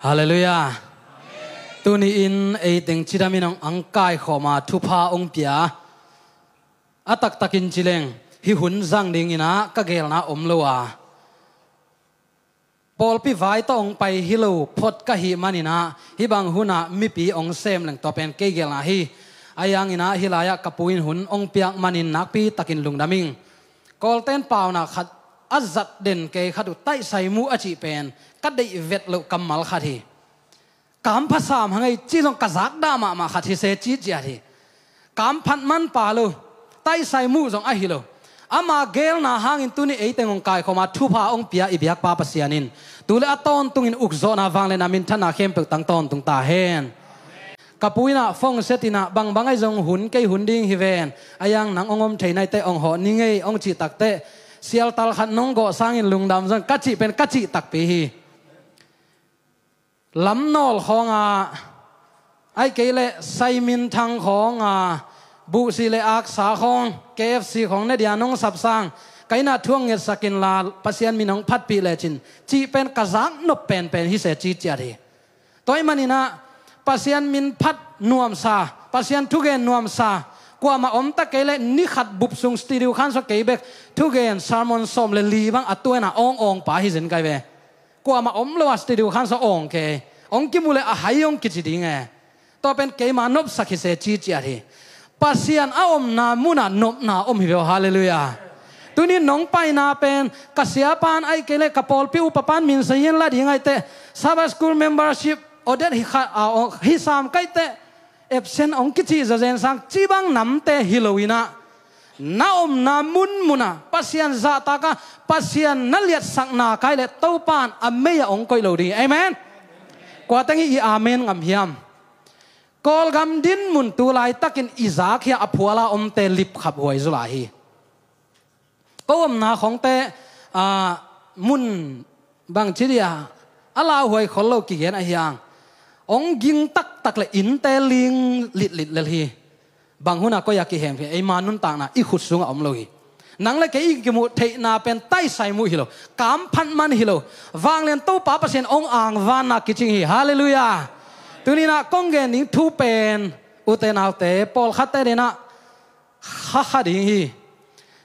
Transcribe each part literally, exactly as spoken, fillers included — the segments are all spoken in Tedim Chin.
Halleluiah. Tuni-in eiteng cidamin hong angkaikhawma thupha hong pia a taktakin cileng hih hun zang dinginah ka gelna om lo a, pawlpi vai tawh hong pai hi lo phot ka hih maninah hih bang hunah mipi hong sem leng tua pen kei gelna hi. Ahi hanginah hih lai-ah ka pu in hun hong piak manin nakpi takin lungdam ing. Kawlten pauna khat a zat den kei khat uh taihsai muh a cih pen ka deih vet loh kammal khat hi. Kampha sam hang ei cih zong ka zakdah mahmah khat hi se cih ciat hi. Kamphat manpha lo, taihsai muh zong ahi lo. Ama gelna hangin tuni eiteng hong kaikhawma thupha hong pia i biakpa Pasian in tu le a tawntungin ukzawhna vangliatna minthanna khempeuh tang tawntung ta hen. Ka pu inah phone setinah bangbang ahi zong hun kei hun ding hi ven, ahi hang nang hong om thei naite hong hawh ni ngei hong cih takteh sialtal khat nong gawh sangin lungdam zong ka cih pen ka cih takpi hi. Lamnawl khawnga, ahi kei leh saiminthang khawnga, buhsi le aksa khawng, K F C khawng ne dia nong sapsang, ka innah thu hong ngetsak inla Pasian min hong phatpih lecin cih pen ka zak nop penpen hi se cih ciat hi. Tua ahih maninah Pasian min phat nuamsa, Pasian thugen nuamsa, kuamah om ta kei leh ni khat bup sung studio khan sua kei bek thugen sermon sawm le li bang a tuaina awngawng pa hi zen kai ve. Kuamah om lo a studio khan sua awng kei, hong kimu le a hai hong kici ding e. Tua pen keima nopsak hi se cih ciat hi. Pasian a omna munah nopna om hi ve aw. Halleluiah. Tuni nong paina pen ka siapan ahi kei leh ka pawlpi upapan min sa hian la ding ahi teh, Sabbath School membership audit hi kha, a, hi sam kaih teh, absent hong kici zazen sang cih bang namte hi loinah na omna munmunah Pasian zahtaka Pasian na liatsakna kai leh Topan a mei-ah hong koih lo ding hi. Amen. Kuateng hi i amen ngam hiam? Kawlgam dinmun tu laitakin i zak hi a, a phuala omte lipkhap huai zaw lai hi. Ko omna khawngte, a, mun bangci dia a lauhuai khol lo kigen ahi hang hong ging taktak le innte ling litlit lel hi. Bang hunah koi a kihem hi, eima nuntakna i khut sungah om lo hi. Nang le kei i kimuh theihna pen taisai muh hi lo, kamphat man hi lo, vanglian Topa Pasian hong angvanna kicing hi. Halleluiah. Tuninah kong gen ding thu pen ute naute pawlkhatte denah khakha ding hi.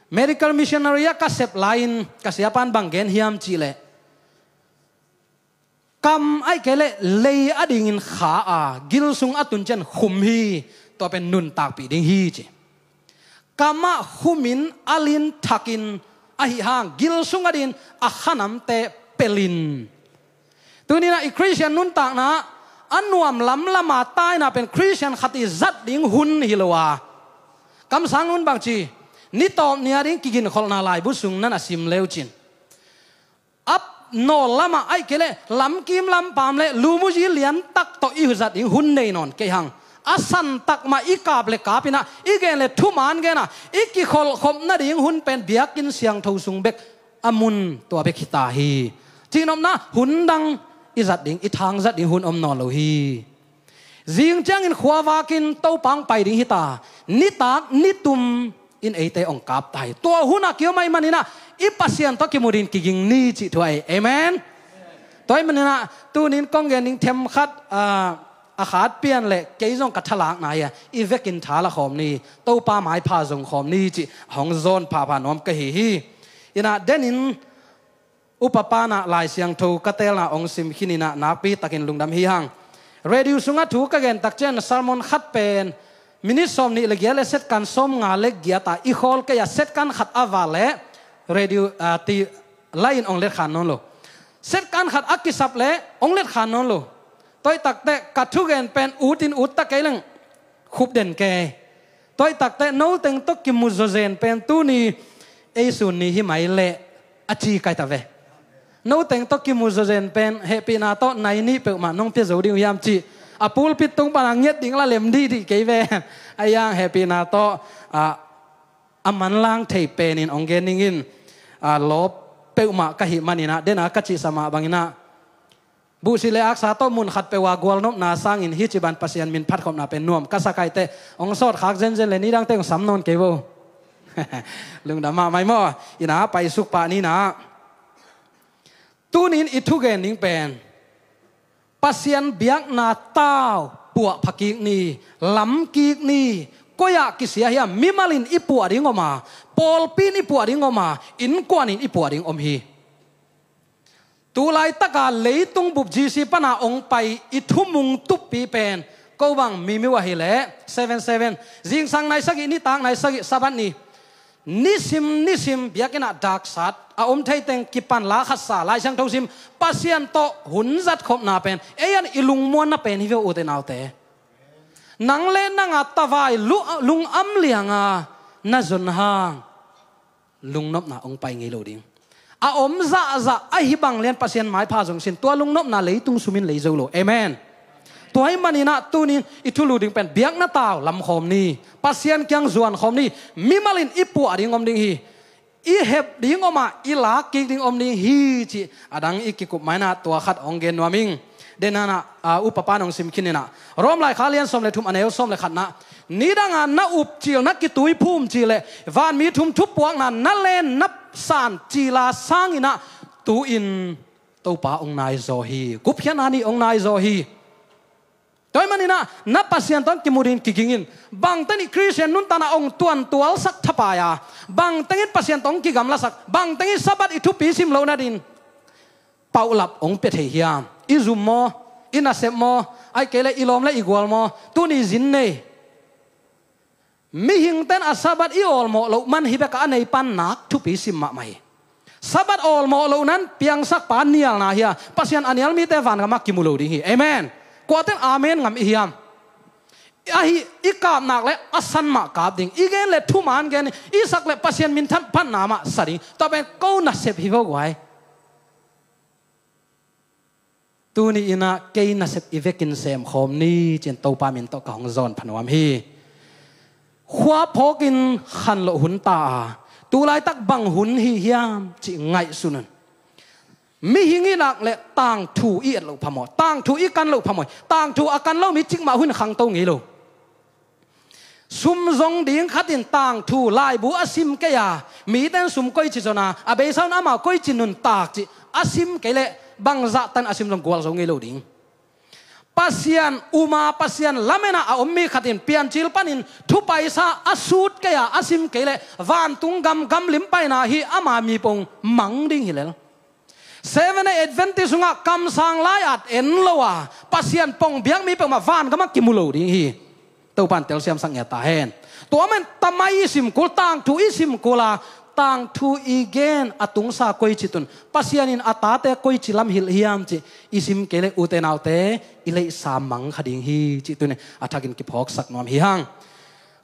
Medical missionary a ka sep lai-in ka siapan bang gen hiam cihleh, kam ahi kei leh lei a dingin kha a, gil sung a tun cian khum hi. Tua pen nuntakpih ding hi ci. Kamah khumin alin thakin ahi hang gil sung a dingin a khanamte pelin. Tuninah i Khristian nuntakna a nuam lamlama taina pen Khristian khat i zat ding hun hi lo a, kamsang hun bangci ni tawp ni a ding kiginkholhna laibu sung nan a sim leucin a nawl lamah ahi kei leh lamkim lampam le lumuzi liantak tawh i huzat ding hun nei nawn kei hang. A santak mah i kap le kapinah i gen le thuman genah i kikholhkhop nading hun pen biakinn siangtho sung bek a mun tua bek hita hi. Cihnopna hun dang i zat ding, i thang zat ding hun om nawn lo hi. Zing ciangin khuavakin Topa hong pai ding hita. Nitak nitum in eite hong kap ta hi. Tua hunah kiom ahi maninah i Pasian tawh kimu dingin kiging ni cih thu ahi. Amen. Tua ahi maninah tunin kong gen ding themkhat, a, a khat pian le kei zong ka thalakna hi a, i vekin tha la khawm ni, Topa maipha zong khawm ni cih hong zawn phapha nuam ka hi hi. Inah denin upa panah Lai Siangtho ka teelna hong sim khininah nakpi takin lungdam hi hang. Radio sungah thu ka gen tak cian sermon khat pen minit sawm nih le giat le setkan sawm nga le giat a i khawl kei a, setkan khat a val le radio, a, ti lai-in hong letkhan nawn lo. Setkan khat a kisap le hong letkhan nawn lo. Tua hi takteh ka thugen pen utin ut ta kei leng khup den kei. Tua hi takteh noteng tawh kimu zawzen pen tuni ei sun ni hi mai leh a ci kai ta ve. Noteng tawh kimu zawzen pen hehpihna tawh nai nih peuhmah nong pia zo ding uh hiam cih a pulpit tung pana ngiat ding la lem dihdih kei ve. Ahi hang hehpihna tawh, a, a manlang thei penin hong gen dingin, a, lawp peuhmah ka hih maninah dena ka cihsa mah banginah buhsi le aksa tawh mun khat peuh a gualnopna sangin hih ci ban Pasian min phatkhopna pen nuam ka sa kai teh hong sawtkhak zenzen le nidangte hong sam nawn kei vo. Lungdam mahmah maw. Inah paisuk pah ninah tunin i thugen ding pen Pasian biakna tau puahpha kik ni, lam kik ni. Koi-ah kisia hiam? Mimal in i puah ding om a, pawlpi in i puah ding om a, innkuan in i puah ding om hi. Tulaitaka leitung bup G C pana hong pai i thumung tuppi pen ko bang mimiu ahileh seven seven, zingsang nai sagih, nitak nai sagih, Sabbath ni, nisim nisim biakinn ah daksat a om theiteng kipan la khatsa, Lai Siangtho sim, Pasian tawh hun zatkhopna pen ei an i lungmuanna pen hi ve, ute naute. Nang le nanga tavai lu-, lung-am lianga na zon hang lungnopna hong pai ngei lo ding. A om zahzah ahi bang lian Pasian maipha zong sin, tua lungnopna leitung sumin lei zo lo. Amen. Tua ahih maninah tunin i thulu ding pen biakna tau lamkhawm ni, Pasian kiang zuankhawm ni. Mimal in i puah ding om ding hi. I hep ding om a, i lak kik ding om ding hi cih a dang i kikup mainah tua khat hong gen nuam ing. Denanah, a, upa pan hong sim khin inah, Rom laikhak lian sawm le thum, a neu sawm le khatnah, nidanga na upcil, na kituiphumcil le vanmi thum thupuakna na len na sancila sanginah tu-in Topa hong naizaw hi. Gupkhiatna ni hong naizaw hi. Tua ahih maninah na Pasian tawh kimu dingin kigingin. Bangteng in Khristian nuntakna hong tuantualsak thapai a, bangtengin Pasian tawh hong kigamlasak, bangtengin Sabbath i thupi sim loh nadin paulap hong pia thei hiam? I zum maw? I nasep maw? Ahih kei leh i lawm le i gual maw? Tuni zin nei. Mihingten a Sabbath i awlmawh loh man hi bekah a neipan nak thupi sim mahmah hi. Sabbath awlmawh loh nan piangsakpa nialna hi a, Pasian a nial mite vangamah kimu lo ding hi. Amen. Kuaten amen ngam i hiam? Ahi, i kap nak le a san mah kap ding, i gen le thuman gen, i sak le Pasian minthan phatna mah sa ding. Tua pen ko nasep hi vo guai. Tuni inah kei nasep i vekin semkhawm ni, ci-in Topa min tawh ka hong zawn pha nuam hi. Khua phawkin khanloh hun ta a, tulaitak bang hun hi hiam cih ngaihsun un. Mihing i nak le tangthu i et loh phamawh, tangthu i kan loh phamawh, tangthu a kan lo mi cikmah hun khangto ngei lo. Sum zong ding khatin tangthu laibu a sim kei a, miten sum koici zon a, a beisa un amau koici nuntak cih a sim kei leh bangzah tan a sim zong gualzo ngei lo ding. Pasian um a, Pasian lamena a om mi khatin piancil panin thupaisa a sut kei a, a sim kei leh vantung gam gamlim paina hi ama mi pong mang ding hi lel. Seven Day Adventist sungah kamsang lai-at en lo a, Pasian pong biak mi peuhmah vangamah kimu lo ding hi. Topan telsiamsak ngiat ta hen. Tua man tamai i sim kul, tangthu i sim kul a, tangthu i gen a tungsa koici tun, Pasian in a tate koici lamhilh hiam cih i sim kei leh ute naute, i leihsa mang kha ding hi cih tuni a thakin kiphawksak nuam hi hang.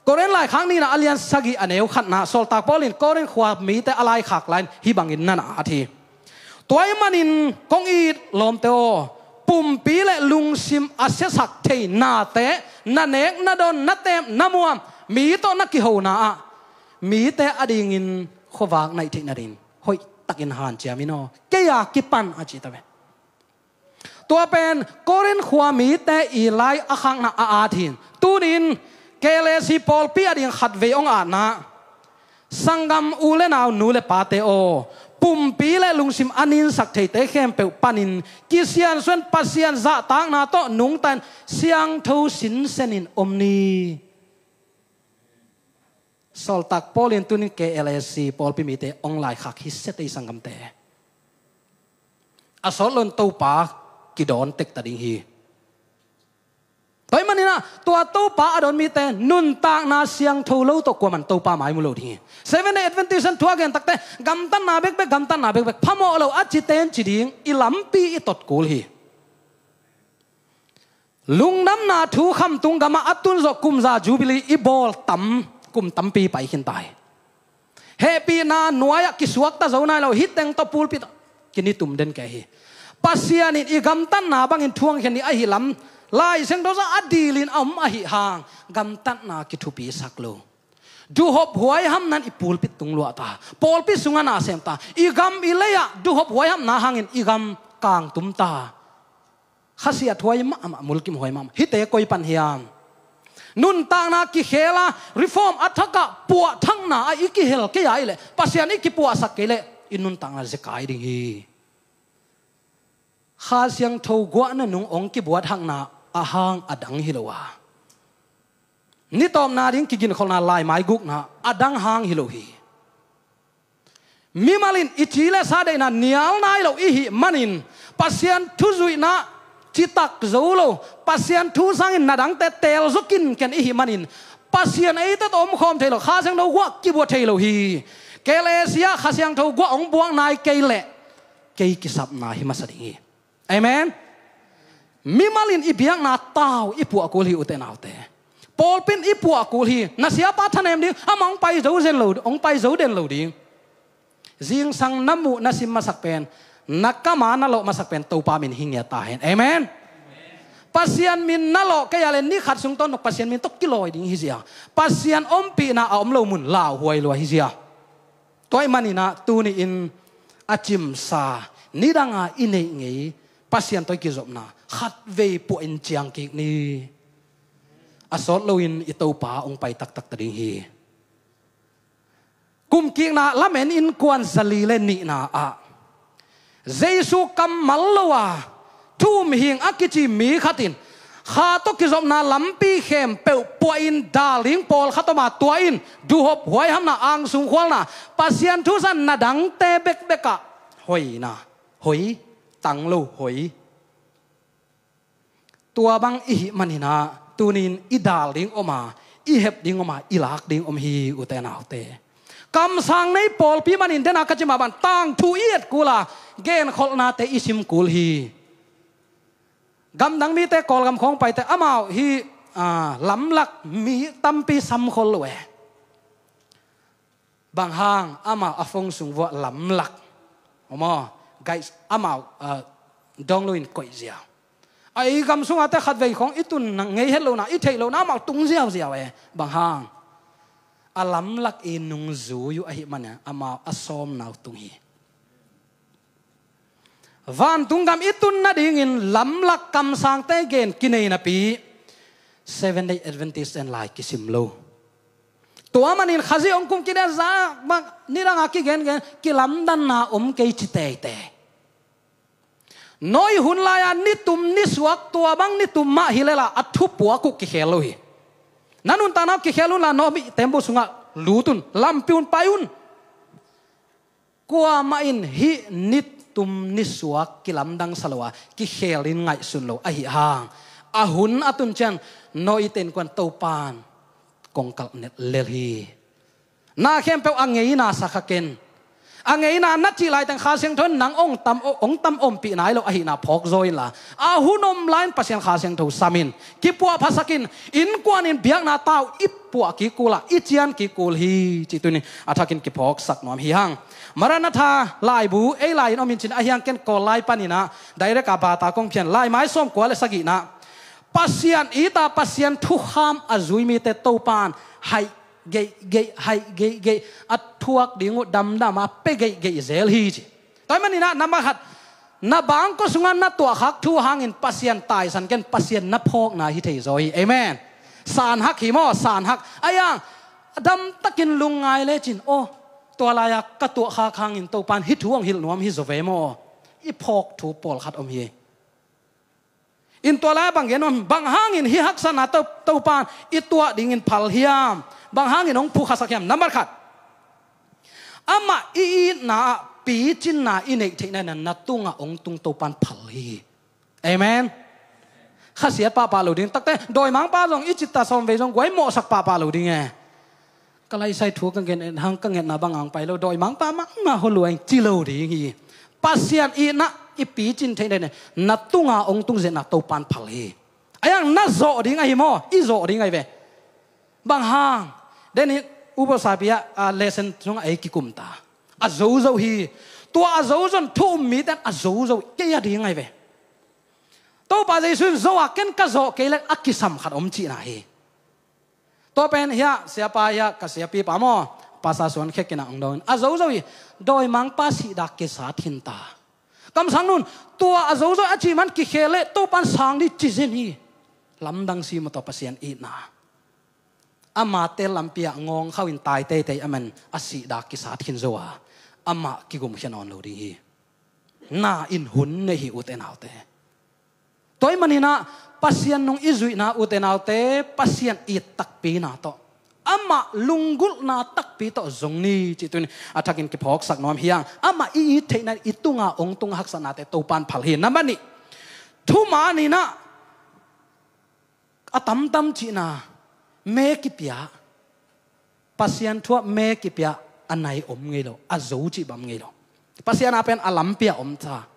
Korin laikhak nihna a lian sagih a neu khatna, sawltak Paul in Korin khua mite a laikhak lai-in hih bangin na na at hi. Tua ahih manin kong it lawmte aw, pumpi le lungsim a siasak thei nate, na nek, na don, na teep, na muam, mi tawh na kihona ah mite adingin khuavak naih theih nadingin hoihtakin hanciam in aw, kei a kipan a ci ta ve. Tua pen Korin khua mite i lai a khakna a at hi. Tunin K L A C pawlpi ading khatvei hong atna, sanggam u le nau, nu le pate aw, pumpi le lungsim a ninsak theite khempeuh panin kisiansuan Pasian zahtakna tawh nungta in siangtho sinsenin om ni. Sawltak Paul in tunin K L A C pawlpi mite hong laikhak hi sia tei sanggamte. A sawt loin Topa kidawn tek ta ding hi. Tua ahih maninah tua Topa a dawn mite nuntakna siangtho lo tawh kuaman Topa mai mu lo ding hi. Seven Day Adventist in thu a gen takte gamtatna bekbek, gamtatna bekbek, phamawh lo a cite in ci ding i lampi i tot kul hi. Lungdamna thu khamtung gamah a tunzawh kumza Jubilee i bawl tam, kum tampi pai khin ta hi. Hehpihna nuai-ah kisuakta zo nai lo, hih teng tawh pulpit ah kinitum den kei hi. Pasian in i gamtatna bangin thuang khin ni ahi lam, Lai Siangtho sungah a dilin a om ahi hang, gamtatna kithupisak lo. Duhop huaihamna in i pulpit tung luah ta, pawlpi sungah na sem ta, i gam i lei-ah duhop huaihamna hangin i gam kangtum ta. Khasiat huai mahmah, mulkimhuai mahmah. Hihte koi pan hiam? Nuntakna kikhel a, reform a thakah puahthakna ah i kihel kei a, i leh Pasian i kipuahsak kei leh i nuntakna zekai ding hi. Kha Siangtho guahna nung hong kibuat hakna a hang a dang hi lo a, ni tawpna ding kiginkholhna laimai gukna a dang hang hi lo hi. Mimal in i ci le sa deihna nial nai lo i hih manin Pasian thu zuihna citak zo lo, Pasian thu sangin na dangte teel zo kinken i hih manin Pasian eite tawh omkhawm thei lo, Kha Siangtho guah kibuat thei lo hi. Kei le sia Kha Siangtho guah hong buak nai kei leh kei kisapna hi masa ding hi. Amen. Mimal in i biakna tau i puah kul hi, ute naute. Pawlpi in i puah kul hi. Na siapa thanem ding, amah hong pai zo den lo, hong pai zo den lo ding. Zingsang na muh na sim masak pen, na kam a na lawh masak pen Topa min hi ngiat ta hen. Amen. Pasian min na lawh kei a le ni khat sung tawntung Pasian min tawh kilawi ding hi zia. Pasian ompihna a om lo mun lauhuai lua hi zia. Tua ahih manin ah tuni-in a cimsa, nidang a i neih ngei Pasian tawh i kizopna khatvei puahin ciang kik ni. A sawt loin i Topa hong pai taktak ta ding hi. Kumkikna Lamen innkuan zali le nihna ah Jesu kammal lo a thu um hing a kici mi khat in kha tawh kizopna lampi khempeuh puahin dal ding pawlkhat om a, tua in duhhop, huaihamna, angsung khualna, Pasian thu zang, na dangte bekbek ah hoihna, hoi, tang lo hoi. Tua bang i hih manin ah tuni-in i dal ding om a, i hep ding om a, i lak ding om hi, ute naute. Kamsang nei pawlpi manin den a ka ci mah bang tangthu i et kul a, genkholhnate i sim kul hi. Gamdang mite, Kawlgam khawng paite amau hih, ah, lamlak mi tampi samkhol lo e. Bang hang? Amau a phone sung vuah lamlak, om aw, guys, amau, ah, dawng lo in koih ziau. A ei gam sungah te khatvei khawng i tun ngei het lohna, i theih lohna amau tung ziauziau e. Bang hang? A lamlak i nungzui uh ahih manin amau a sawmna uh tung hi. Vantung gam i tun nadingin lamlak kamsangte gen kinei napi Seventh Day Adventist-te'n lai kisim lo. Tua manin Khazih hong kum kidel zak bang nidang a kigengen kilamdanna om kei ci teitei. Noah hun lai-a nitum nisuak, tua bang nitum mah hi lel a, a thupuak uh kikhel lo hi. Na nuntakna uh kikhel unla, Noah mite buh sungah lut un, lampi un, pai un. Kuamah in hih nitum nisuak kilamdang sa lo a, kikhel in ngaihsun lo ahih hang, a hun a tun ciang Noah-te innkuan Topa'n kong kalh lel hi. Na khempeuh a ngeina sa kha ken. A ngeina na cih laiteng Kha Siangtho in nang hong tam, hong tam ompih nai lo ahihna phawk zaw inla, a hun om lai-in Pasian Kha Siangtho sam in, kipuahphasak in, innkuan in biakna tau i puah kik kul a, i cian kik kul hi cih tuni-in a thakin kiphawksak nuam hi hang. Maranatha laibu ei lai-in om in cin, ahih hang ken Kawl lai panin ah direct a bata kong phian, laimai sawmkua le sagihna. Pasian it a, Pasian thukham a zui mite Topa'n haih geihgeih, haih geihgeih, a thuak ding uh damdam a pia geihgeih zel hi ci. Tua ahih manin ah, nambat khat, na bangkua sungah na tuahkhak thu hangin Pasian taisan ken, Pasian na phawkna hi thei zaw hi. Amen. Sanhak hi maw, sanhak. Ahih hang, a damtakin lungngai lecin, aw, tua lai-a ka tuahkhak hangin Topa'n hih thu hong hilh nuam hi zaw ve maw. I phawk thu pawlkhat om hi. In tua lai-ah bang gen om, bang hangin hih haksatna To, Topa'n i tuah dingin phal hiam? Bang hangin hong phukhasak hiam? Nambat khat, amah i itna ah picinna i neih theihna in na tungah hong tung Topa'n phal hi. Amen. Khasiat pahpah lo ding. Takte dawimangpa zong i cih ta sawmvei zong guai mawhsak pahpah lo ding e. Ka laisai thu ka ngen hang ka ngetna bang hang pai lo, dawimangpa mahmah hua lua ing ci lo ding hi. Pasian itna i picin theih nadingin na tunga hong tung zetna Topa'n phal hi. Ahih hang na zawh ding ahi maw, i zawh ding ahi ve. Bang hang? Deni ubosapi ah, ah, lesson sungah ei kikum ta. A zozo hi. Tua a zozo in thu um mite in a zozo kei a ding ahi ve. Topa Jesu in zo a, ken ka zawh kei leh a kisam khat om cihna hi. Tua pen hiah siapa hiah ka siapipa maw, Pastor Suan Khek in ah hong dawng in, a zozo hi, dawimangpa sihdah kisat khin ta. Kamsang nu in tua a zozo a cih man kikhel leh Topa'n sang ding ci zen hi. Lamdang si maw tua Pasian itna. Ama teel lampi ah ngawngkhau in tai teitei a man a sihdah kisat khin zo a, amah kigumkhia nawn lo ding hi. Na in hun nei hi, ute naute. Tua ahih manin ah Pasian nung i zuihna, ute naute, Pasian it takpina tawh, amah lunggulhna takpi tawh zong ni cih tuni a thakin kiphawksak nuam hi hang. Amah i it theihna, i tunga hong tung haksatnate Topan phal hi. Nambat nih, thuman in ah a tamtam cihna, me kipia, Pasian thu ah me kipia a nai om ngei lo, a zo cih bang ngei lo. Pasian a pen a lampi ah om ta.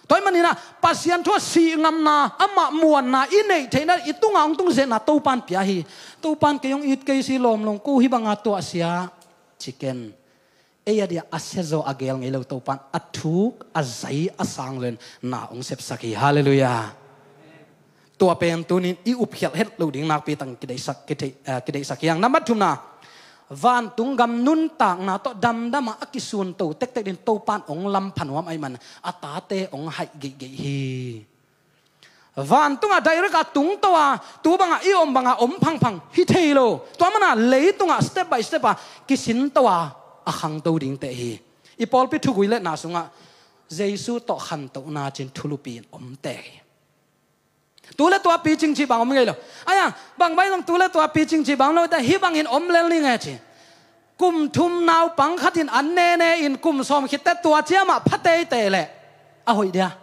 Tua ahih manin ah Pasian thu ah sih ngamna, amah muanna i neih theihna, i tunga hong tung zetna Topan pia hi. Topan kei hong it kei si lawm lo, ko hih banga tuahsia ci ken. Ei a dia a siazaw a gel ngei lo, Topan a thuk a zai a sang len na hong sepsak hi. Halleluiah. Tua pen tunin i upkhialh het loh ding nakpi takin kideihsak, kithei-, eh, kideihsak hi hang. Nambat thumna, vantung gam nuntakna tawh damdam a, a kisunto tektek ding Topan hong lampha nuam ahih man a tate hong haih geihgeih hi. Vantungah direct a tungto a, tu bangah i om bangah om phangphang hi thei lo. Tua mana leitungah step by step a kisinto a, a khangto dingte hi. I pawlpi thugui le na sungah Jesu tawh khantohna cin thulupi in om tek hi. Tu le tua picing cih bang om ngei lo. Aia, bang bai zong tu le tua picing cih bang lo te, hih bangin om lel ni nge ci. Kum thum naupang khat in an nene in kum sawm khitte tua ciamah phateite leh a hoih dia.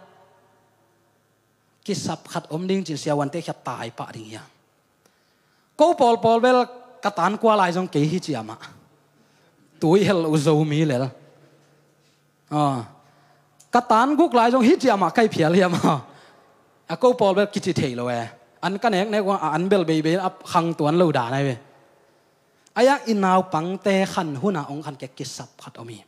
Kisap khat om ding cin siavuante khia tai pah ding hiam? Ko pawlpawl bel ka tan kua lai zong kei hi ciamah. Tui hel uh Zomi lel. Ah. Ka tan guk lai zong hi ciamah kai phial hiam? A ko pawl bel kici thei lo e. An ka nek nek uh a an bel beibei a khang tuan lo dan ai ve. Aia i naupangte khan hunah hong khan kei kisap khat om hi.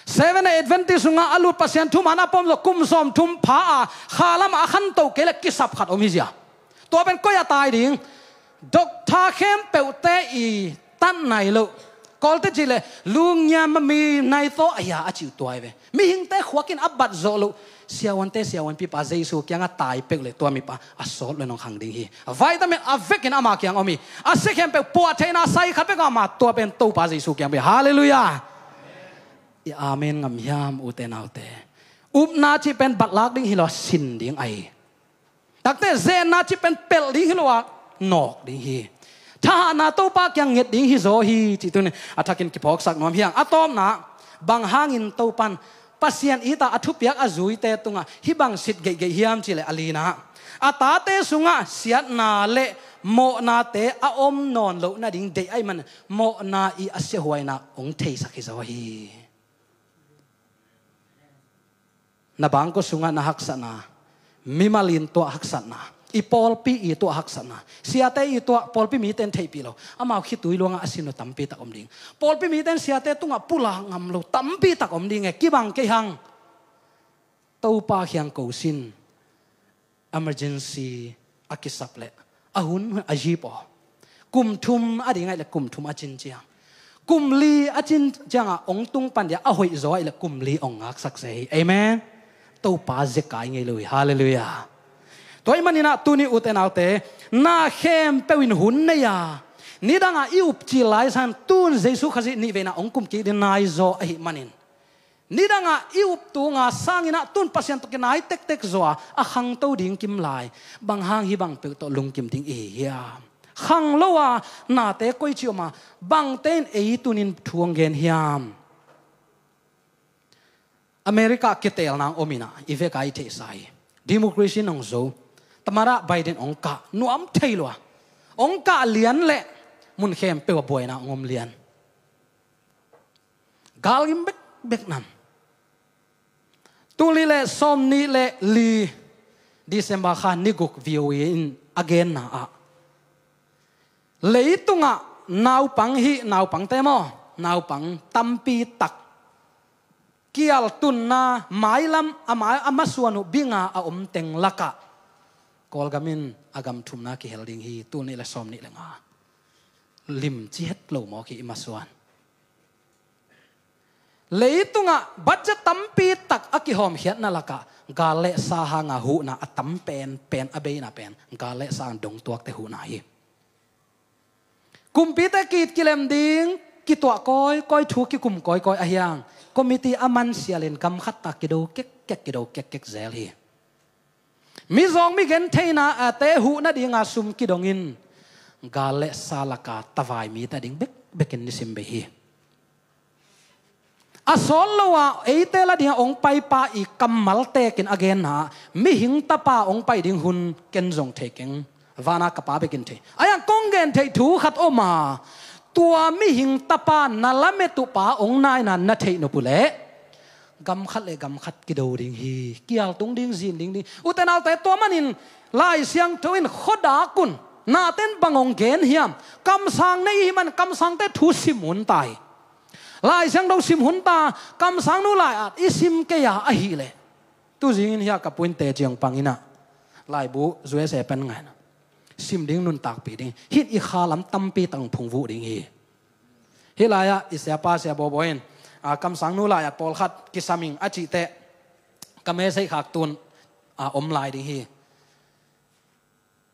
Seven Day Adventist sungah a lut Pasian thuman a pom zawh kum sawm thum pha a kha lamah a khanto kei le kisap khat om hi zia. Tua pen koi a tai ding? Doctor khempeuhte i tan nai loh. Kawlte cih leh lungngiam a mi nai thaw a hia a cih uh tua hi ve. Mihingte khuakin a bat zawh loh. Siavuante siavuanpipa Jesu kiangah tai peuh leh tua mipa a sawt lo in hong khang ding hi. Vitamin a vekin ama kiang om hi. A sia khempeuh puah theihna sai khat bek ama tua pen Topa Jesu kiang bek. Halleluiah. I amen ngam hiam ute naute? Upna cih pen batlak ding hi lo a sin ding ahi. Takte zenna cih pen pelh ding hi lo a nawk ding hi. Thahatna Topa kiang nget ding hi zaw hi cih tuni a thakin kiphawksak nuam hi hang. A tawpna, bang hangin Topan Pasian it a a thupiak a zuite tungah hih bang sit geihgeih hiam cih leh a lina, a tate sungah siatna le mawhnate a om nawn loh nading deih ahih man mawhna i a siahuaina hong theisak hi zaw hi. Na bangkua sungah na haksatna, mimal in tuah haksatna, i pawlpi i tuah haksatna, siate i tuah pawlpi mite in theihpih lo, amau khitui luangah a sin uh tampi tak om ding. Pawlpi mite in siate tungah pulak ngam lo tampi tak om ding e, kibang kei hang. Topa kiang ko sin. Emergency a kisap leh a hun a zip aw. Kum thum a ding ahih leh kum thum a cin ciang, kum li a cin ciangah hong tung pan dia a hoih zaw ahih leh kum li hong ngaksak se hi. Amen. Topa zekai ngei lo hi. Halleluiah. Tua ahih maninah tuni ute naute, na khempeuh in hun nei a, nidangah i upcil lai sang tun Jesu Khazih nihveina hong kum kik ding nai zaw ahih manin, nidangah i up tunga sanginah tun Pasian tawh kinai tektek zaw a khangto ding kim lai, bang hang hih bang peuh tawh lungkim ding i hi hiam? Khang lo a nate koici om a, bangte in ei tunin thu hong gen hiam? America kiteelna hong om inah i veka i theihsa hi. Democracy in hong zo, tamada Biden hong kah nuam thei lo a, hong kah lian leh mun khempeuh a buaina hong om lian. Galgim bekbek nam. Tul nih le sawm nih le li December kha ni guk V O A in a genna ah, leitungah naupang hih naupangte maw, naupang tampi tak kial tunna mailam a mai a masuan uh binga a om teng lakah Kawlgam in a gam thumna kihel ding hi. Tul nih le sawm nih le nga limci het lo mawk hi i masuan. Leitungah budget tampi tak a kihawmkhiatna lakah gal le sa hanga huhna a tam penpen a beina pen gal le sa hang dongtuakte huhna hi. Kumpite ki-it kilem ding kituah kawikawi, thu kikum kawikawi ahi hang, committee a man sialin gam khat tak kido kek kekkek kido kekkek zel hi. Mizawng migentheina ate huh nadinga sum kidongin gal le sa laka tavai mite ding bekbekin nisim bei hi. A sawt lo a eite la dinga ong paipa i kammal tekin a genna ah mihing tapa ong pai ding hun ken zong thei keng. Vana ka pa bekin thei. Ayang kong gen thei thu khat om a, tua mihing tapa na lamet uh pa ong naina na theih nop uh leh gam khat le gam khat kido ding hi. Kial tung ding, zin ding ding. Ute naute, tua manin Lai Siangtho in khuadak un naten bang ong gen hiam? Kamsang nei hi man kamsangte thu sim hun ta hi. Lai Siangtho sim hun ta, kamsang nu lai-at i sim kei a ahih leh. Tu zingin hia ka puinte ciang pangin ah laibu U S A pen ngaina sim ding nuntakpih ding. Hih i kha lam tampi tang phungvuh ding hi. Hih lai-ah i siapa sia bawbaw in, a, kamsang nu lai-at pawlkhat kisam ing a cih teh ka message khak tun, a, om lai ding hi.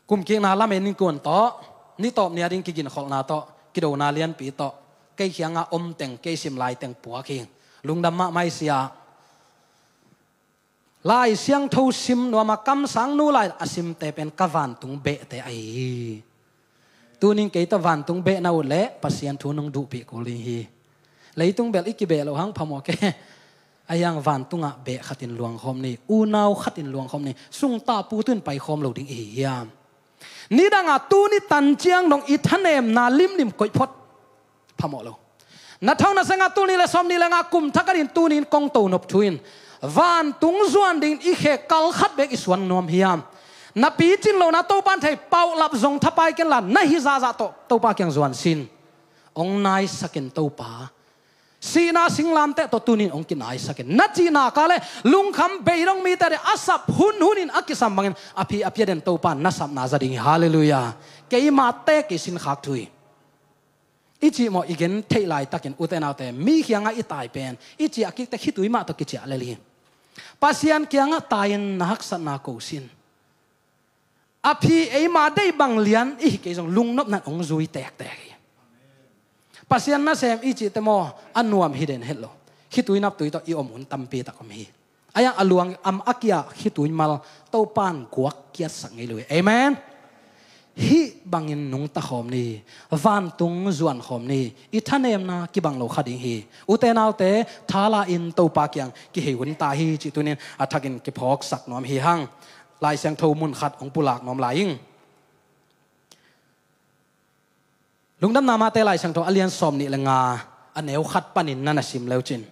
Kumkikna lamen in kuan tawh, ni tawp ni a ding kiginkholhna tawh, kidona lianpi tawh, kei kiangah om teng, kei sim lai teng puak hi. Lungdam mahmah i sia. Lai Siangtho sim nuam a kamsang nu lai a simte pen ka vantung behte ahi hi. Tunin kei tawh vantung beh na ut leh Pasian thu nong duhpih kul ding hi. Leitung bel i kibeh loh hang phamawh kei. Ahi hang vantungah beh khatin luangkhawm ni, unau khatin luangkhawm ni, sungtah pu tuin paikhawm lo ding i hi hiam? Nidangah tuni tan ciang dong i thanemna limlim koih phot. Phamawh lo. Na thau na sengah tul nih le sawm nih le nga kum thak a din tunin kong to nop thu in, vantung zuan dingin i khek kal khat bek i suan nuam hiam? Na picin lohna Topan thei, paulap zong thapai ken la, na hih zahzah tawh Topa kiang zuan sin. Ong naisakin Topa. Sihna singlamteh tawh tunin ong kinaisakin. Na cihna ka le lungkham beidong mite a ding a sap hunhunin a kisam bangin a phi a pia den Topa na sapna za ding hi. Halleluiah. Keimate kei sin khak thu hi. I cih mawh i gen theih laitakin ute naute, mi kiangah i tai pen i ciah kikte khitui mah tawh kiciah lel hi. Pasian kiangah tai-in na haksatna ko sin. A phi eima deih bang lian i hi kei zong lungnopna in ong zui tektek hi. Pasian nasem i cihte maw a nuam hi den het lo. Khitui naptui tawh i om hun tampi tak om hi. Ahi hang a luang am a kia khitui mal Topan guak kiatsak ngei lo hi. Amen. Hih bangin nungta khawm ni, vantung zuan khawm ni, i thanemna kibang lo kha ding hi. Ute naute, thala in Topa kiang kihei hun ta hi cih tunin a thakin kiphawksak nuam hi hang. Lai Siangtho mun khat hong pulak nuam lai ing. Lungdamna Mate Lai Siangtho a lian sawm nih le nga a neu khat panin na na sim leu cin.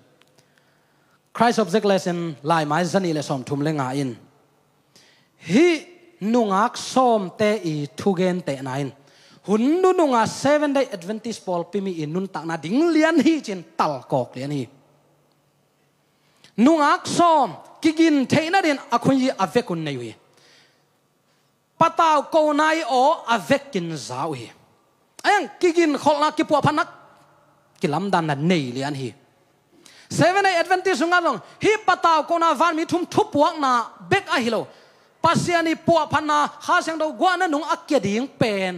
Christ Object Lesson laimai za nih le sawm thum le nga in hih nungak sawmte i thugentehna in hun nununga Seven Day Adventist pawlpi mi i nuntakna ding lian hi cin talkawk lian hi. Nungak sawm kigin theihna din a khunyi a vekun nei uh hi. Patau kona i aw a vekin za uh hi. Ahi hang kiginkholhna kipuahphatna kilamdanna nei lian hi. Seven Day Adventist sungah zong hih patau kona vanmi thum thupuakna bek ahi lo. Pasian i puahphatna Kha Siangtho guahna nung a kia ding pen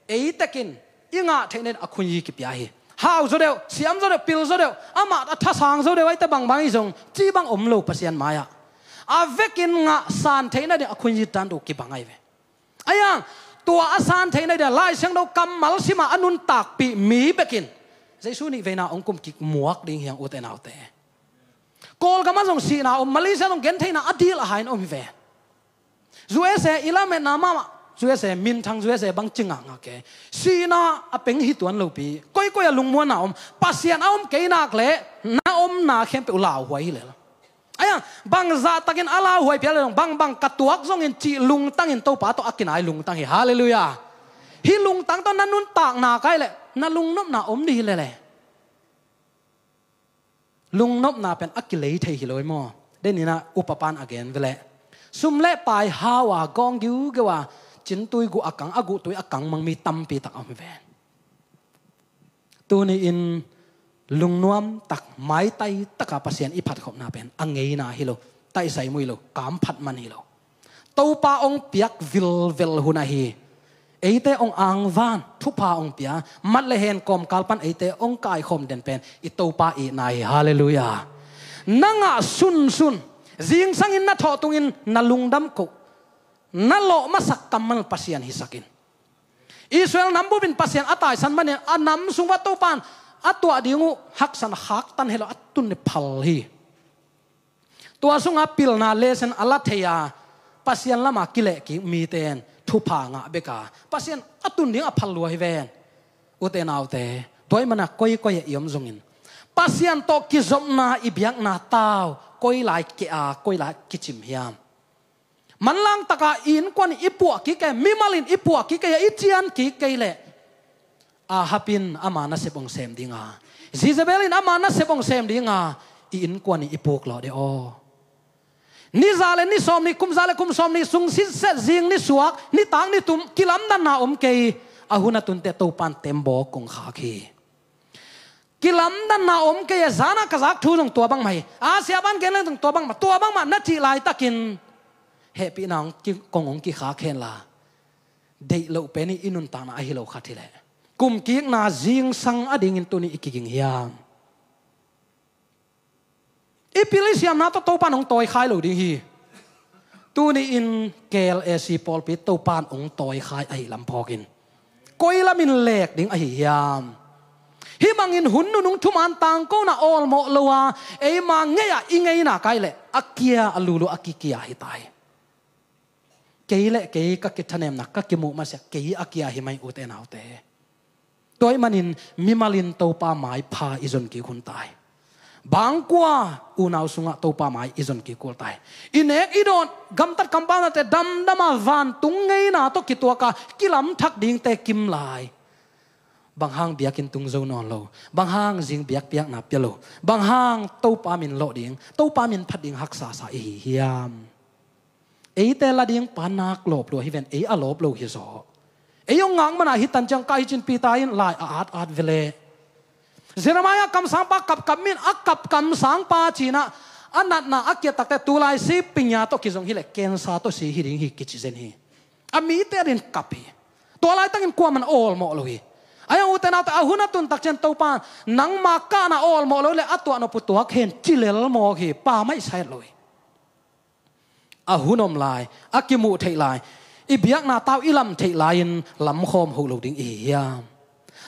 eitekin i ngah theihna din a khunyi kipia hi. Hau zaw deuh, siam zaw deuh, pil zaw deuh, amah a thasang zaw deuh, aite bangbang i zong cih bang om lo Pasian mai-ah. A vekin ngah san theihna din a khunyi dan do kibang ahi ve. Ahi hang tua a san theihna din Lai Siangtho kammal sima a nuntakpih mi bekin Jesu nih veina hong kum kik muak ding hi hang ute naute. Kawlgam ah zong sihna om, Malaysia zong gentheihna a dil a hain om hi ve. U S A i lametna mahmah, U S A minthang, U S A bang ci ngakngak e. Sihna a peng hi tuan lopi, koikoi a lungmuanna om, Pasian a om kei nak leh na omna khempeuh lauhuai hi lel. Ahi hang bang zahtakin a lauhuai phial leh zong bangbang ka tuak zongin cih lungtangin Topa tawh a kinai lungtang hi. Halleluiah. Hih lungtang tawh na nuntakna kai leh na lungnopna om ni hi lel e. Lungnopna pen a kilei thei hi lo hi maw? Deninah upapan a gen veleh sum le pai hau a gawng giugeu a cintui guh a kang, a guhtui a kang mang mi tampi tak a om hi ve. Tuni-in lungnuam tak, maitai taka Pasian i phatkhopna pen a ngeina hi lo, taisai mui lo, kamphat man hi lo. Topa hong piak vilvel hun ahi. Eite hong angvan, thupha hong pia, mat le hen kawmkal pan eite hong kaikhawm den pen i Topa itna hi. Halleluiah. Na ngah sunsun, Zingsangin na thawh tungin na lungdam koh, na lawh masak kammal Pasian hisakin. Israel nam bupin Pasian a taisan manin a nam sung uah Topan a tuah ding uh haksan khaktan hi lo, a tun i phal hi. Tua sungah pilna lesen a la thei a, Pasian lamah kilehkik mite in thupha ngah bek a, Pasian a tun ding a phal lua hi ven. Ute naute, tua ahih manin koikoi ah i om zongin Pasian tawh kizopna i biakna tau koi lai kei a, koi lai kicim hiam? Manlang takin i innkuan in i puah kik kei, mimal in i puah kik kei a, i cian kik kei leh, Ahab in ama nasep hong sem ding a, Jezebel in ama nasep hong sem ding a, i innkuan in i puk lawh de aw. Ni za le ni sawmnih, kum za le kum sawmnih sung sitset, zing ni suak, nitak ni tum, kilamdanna om kei. A hun a tunte Topan tembawk kong khak hi. Kilamdanna om kei a, zana ka zak thu zong tua bangmah hi. A siapa'n gen leng zong tua bangmah, tua bangmah na cih laitakin hehpihna hong ki, kong hong kikhak hen la, deih loh pen i nuntakna ahi lo khat hileh, kumkikna zingsang a dingin tuni i kiging hiam? I pil i siamna tawh Topan hong tawikhai lo ding hi. Tuni-in K L A C pawlpi Topan hong tawikhai ahih lam phawkin koi lamin lek ding ahi hiam? Hih bangin hun nunung thuman tangkona awlmawh lo a, eima ngei-ah i ngeina kai leh a kia a lulu a kikia hi ta hi. Kei le kei ka kithanemna, ka kimuh masiah kei a kia hi mai, ute naute. Tua ahih manin mimal in Topa maipha i zon kik hun ta hi. Bangkua unau sungah Topa mai i zon kik kul ta hi. I nek i dawn, gamtat kampaunate damdam a, vantung ngeina tawh kituak a, kilamthak dingte kim lai. Bang hang biakinn tung zo nawn lo? Bang hang zing biakpiakna pia lo? Bang hang Topa min lawh ding, Topa min phat ding haksa sa i hi hiam? Eite la ding pa nak lawp lua hi ven, ei a lawp lo hi zaw. Ei hong ngak mana hi tan ciang ka hi cin Peter in lai a at at vele. Jeremiah kamsangpa kapkap min a kap kamsangpa cinah a natna a kiat takte tulai si pinya tawh kizong hileh cancer tawh si hi ding hi kici zen hi. A mite adin kap hi. Tua laitakin kuaman awlmawh lo hi. Ai-ang ute naute, a hun a tun tak ciang Topa nangma kahna awlmawh lo hileh a tuah nop uh tuak hen ci lel mawk hi, pa maisa het lo hi. A hun om lai, a kimuh theih lai, i biakna tau i lam theih lai-in lamkhawm hoh lo ding i hi hiam?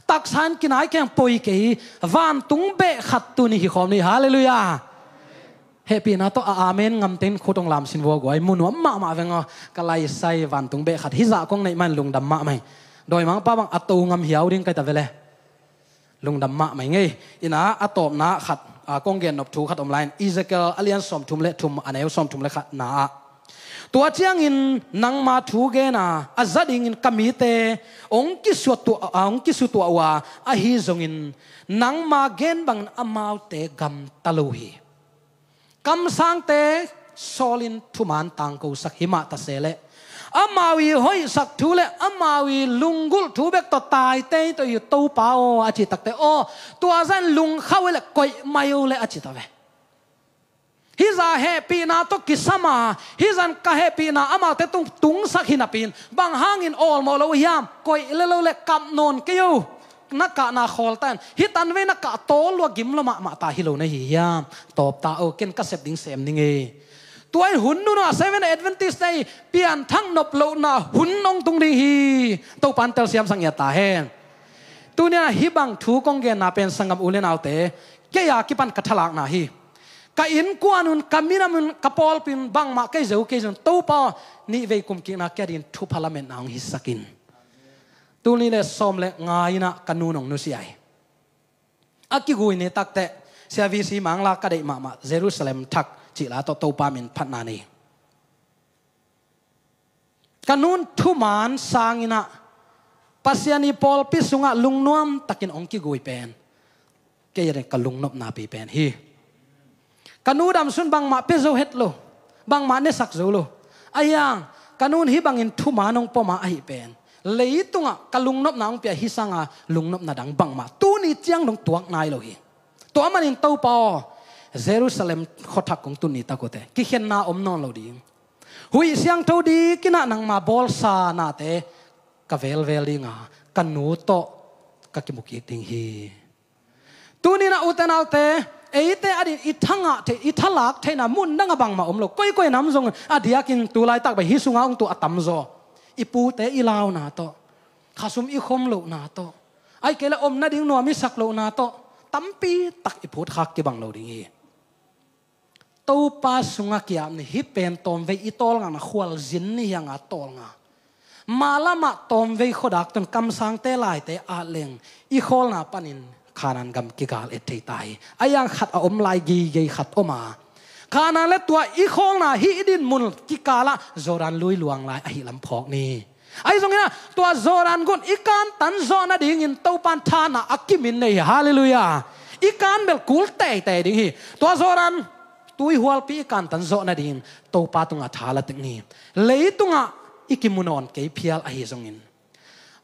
Taksa in kinai keng poi kei, vantung beh khat tuni hi khawm ni. Halleluiah. Hehpihna tawh a amen ngamte in khut hong lamsin vua guai, mu nuam mahmah veng aw. Ka laisai vantung beh khat hizah kong neih mahin lungdam mahmah hi. Dawimangpa bang a to ngam hiau ding kai ta vele. Lungdam mahmah ing ei. Ina a tawpna khat, a, kong gennop thu khat om lai-in, Ezekiel a lian sawmthum le thum, a neu sawmthum le khatna ah, tua ciangin nangma thu gena a za dingin ka mite hong kisutuah, a, hong kisutuah uh a, ahi zongin nangma gen bangin amaute gamta lo hi. Kamsangte sawlin thuman tangkosak himah ta se leh, amau i hoihsak thu le amau i lunggulh thu bek tawh taitei tawh i Topa aw a ci takte aw, tua zan lungkhauh hi le koih mai uh le a ci ta ve. Hizah hehpihna tawh kisam a, hizan ka hehpihna amaute tung tungsak hi napi-in bang hangin awlmawh lo uh hiam? Koih le lo le kap nawn kei uh. Na kahna khawl tan, hih tanvei na kah tawl lua gim lua mahmah ta hi lo na hi hiam? Tawp ta o, ken ka sep ding sem ning ei. Tua in hun nunah Seven Adventist-te i pianthak nop lohna hun hong tung ding hi. Topan telsiam sak ngiat ta hen. Tuni-a hih bang thu kong genna pen sanggam u le naute, kei a kipan ka thalakna hi. Ka innkuan un, ka minam un, ka pawlpi un, bangmah kei zo kei zong Topa aw, nihvei kumkikna kei adin thupha lametna hong hisak in. Tul nih le sawm le nga inah ka nu nong nusia hi. A kigui ni takteh Sia V C Mangla ka deih mahmah, Jerusalem Thak cih la tawh Topa min phatna nei. Ka nun thuman sanginah Pasian i pawlpi sungah lungnuam takin hong kigui pen kei a ding ka lungnopna pi pen hi. Ka nu damsun bangmah pia zo het lo, bangmah nesak zo lo. Ahi hang ka nun hih bangin thuman hong pom a ahih pen leitungah ka lungnopna hong pia hi sanga lungnopna dang bangmah tuni ciang dong tuak nai lo hi. Tua manin Topa aw, Jerusalem khuathak kong tun ni tak uh teh kikhenna om nawn lo ding. Huih siangtho dikinah nangma bawlsa nate ka velvel dinga ka nu tawh ka kimukik ding hi. Tuninah ute naute, Eite a ding i thangah thei, i thalak theihna mun dang a bangmah om lo. Koikoi nam zong a diakin tu laitak bang hih sungah hong tu a tamzaw. I pute i launa tawh, khasum i khom lohna tawh, ahih kei leh om nading nuam i sak lohna tawh, tampi tak i phutkhak kibang lo ding hi. Topa sungah ki-ap ni. Hih pen tawmvei i tawlngakna khualzin ni hi hang a, tawlnga. Mah lamah tawmvei khuadak tun kamsangte laite at leng i khawlna panin Kanaan gam kigal et thei ta hi. A yang khat a om lai geigei khat om a, Kanaan le tua i khawlna hih i dinmun kikalah Jordan lui luang lai ahih lam phawk ni. Ahi zongin ah, tua Jordan gun i kantan zawh nadingin Topan thahatna a kimin nei hi. Halleluiah. I kan bel kul teitei ding hi. Tua Jordan tuihualpi i kantan zawh nadingin Topa tungah tha la tek ni. Leitungah i kimu nawn kei phial ahi zongin,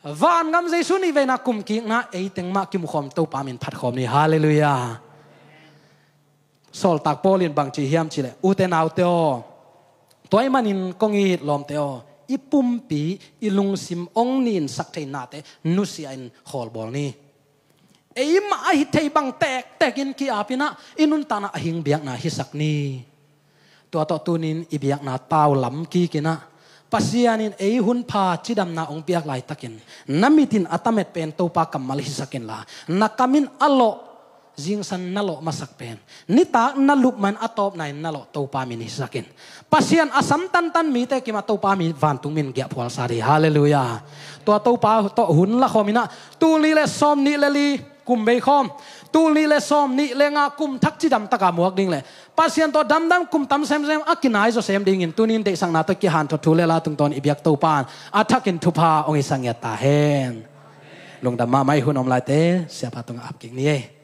vangam Jesu nih veina kumkikna ei teng mah kimukhawm Topa min phatkhawm ni. Halleluiah. Sawltak Paul in bang ci hiam cih leh, ute naute aw, tua ahih manin kong it lawmte aw, i pumpi, i lungsim hong ninsak thei nate nusia in khawlbawl ni. Eimah ahi thei bang tektek in ki-ap in ah, i nuntakna a hing biakna hisak ni. Tua tawh tuni-in i biakna tau lam kik in ah, Pasian in ei hunpha cidamna hong piak laitakin, na mit in a tamet pen Topa kammal hisak inla, na kam in a lawh, zingsang na lawh masak pen nitak na lup mah in a tawpna in na lawh Topa min hisak in. Pasian a sam tantan mite kimah Topa min, vantung min giahphual sa dih. Halleluiah. Tua Topa tawh hun la khawm in ah, tul nih le sawm nih le li kum bei khawm, tul nih le sawm nih le nga kum thak cidam taka muak ding le Pasian tawh damdam kum tam semsem a kinai zaw sem dingin tuni-in deihsakna tawh kihanthawn thu le la tungtawn i biak Topa in a thakin thupha hong hisak ngiat ta hen. Lungdam mahmah. I hun om laite siapa tungah ap kik ni ei.